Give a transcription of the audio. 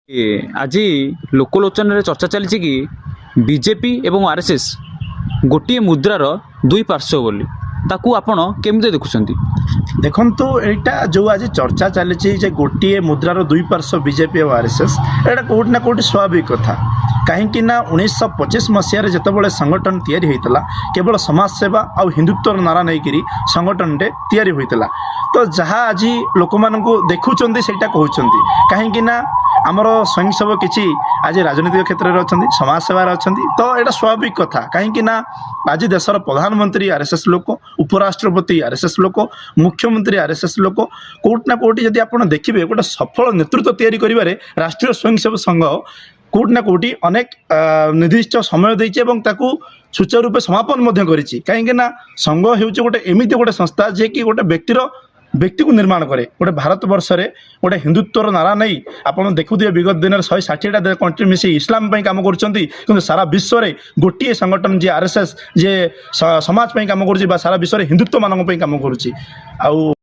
ଆଜି ଲୋକଲୋଚନରେ ଚର୍ଚ୍ଚା ଚାଲିଛି କି ବିଜେପି ଏବଂ ଆର୍ଏସ୍ଏସ୍ ଗୋଟିଏ ମୁଦ୍ରାର ଦୁଇ ପାର୍ଶ୍ୱ ବୋଲି, ତାକୁ ଆପଣ କେମିତି ଦେଖୁଛନ୍ତି? ଦେଖନ୍ତୁ, ଏଇଟା ଯେଉଁ ଆଜି ଚର୍ଚ୍ଚା ଚାଲିଛି ଯେ ଗୋଟିଏ ମୁଦ୍ରାର ଦୁଇ ପାର୍ଶ୍ୱ ବିଜେପି ଆଉ ଆର୍ଏସ୍ଏସ୍, ଏଇଟା କେଉଁଠି ନା କେଉଁଠି ସ୍ୱାଭାବିକ କଥା। କାହିଁକି ନା 1925 ମସିହାରେ ଯେତେବେଳେ ସଂଗଠନ ତିଆରି ହୋଇଥିଲା, କେବଳ ସମାଜସେବା ଆଉ ହିନ୍ଦୁତ୍ୱର ନାରା ନେଇକରି ସଂଗଠନଟେ ତିଆରି ହୋଇଥିଲା। ତ ଯାହା ଆଜି ଲୋକମାନଙ୍କୁ ଦେଖୁଛନ୍ତି, ସେଇଟା କହୁଛନ୍ତି। କାହିଁକି ନା ଆମର ସ୍ୱୟଂସେବକ କିଛି ଆଜି ରାଜନୈତିକ କ୍ଷେତ୍ରରେ ଅଛନ୍ତି, ସମାଜ ସେବାରେ ଅଛନ୍ତି। ତ ଏଇଟା ସ୍ୱାଭାବିକ କଥା। କାହିଁକି ନା ଆଜି ଦେଶର ପ୍ରଧାନମନ୍ତ୍ରୀ ଆର୍ଏସ୍ଏସ୍ ଲୋକ, ଉପରାଷ୍ଟ୍ରପତି ଆର୍ଏସ୍ଏସ୍ ଲୋକ, ମୁଖ୍ୟମନ୍ତ୍ରୀ ଆର୍ଏସ୍ଏସ୍ ଲୋକ। କେଉଁଠି ନା କେଉଁଠି ଯଦି ଆପଣ ଦେଖିବେ, ଗୋଟେ ସଫଳ ନେତୃତ୍ୱ ତିଆରି କରିବାରେ ରାଷ୍ଟ୍ରୀୟ ସ୍ୱୟଂସେବକ ସଂଘ କେଉଁଠି ନା କେଉଁଠି ଅନେକ ନିର୍ଦ୍ଦିଷ୍ଟ ସମୟ ଦେଇଛି ଏବଂ ତାକୁ ସୁଚାରୁ ରୂପେ ସମାପନ ମଧ୍ୟ କରିଛି। କାହିଁକି ନା ସଂଘ ହେଉଛି ଗୋଟେ ଏମିତି ଗୋଟେ ସଂସ୍ଥା, ଯିଏକି ଗୋଟେ ବ୍ୟକ୍ତିର ବ୍ୟକ୍ତିକୁ ନିର୍ମାଣ କରେ। ଗୋଟେ ଭାରତବର୍ଷରେ ଗୋଟେ ହିନ୍ଦୁତ୍ୱର ନାରା ନେଇ ଆପଣ ଦେଖୁଥିବେ, ବିଗତ ଦିନରେ 160ଟା କଣ୍ଟ୍ରି ମିଶି ଇସଲାମ ପାଇଁ କାମ କରୁଛନ୍ତି। କିନ୍ତୁ ସାରା ବିଶ୍ୱରେ ଗୋଟିଏ ସଂଗଠନ ଯିଏ ଆର୍ଏସ୍ଏସ୍, ଯିଏ ସମାଜ ପାଇଁ କାମ କରୁଛି ବା ସାରା ବିଶ୍ୱରେ ହିନ୍ଦୁତ୍ୱମାନଙ୍କ ପାଇଁ କାମ କରୁଛି ଆଉ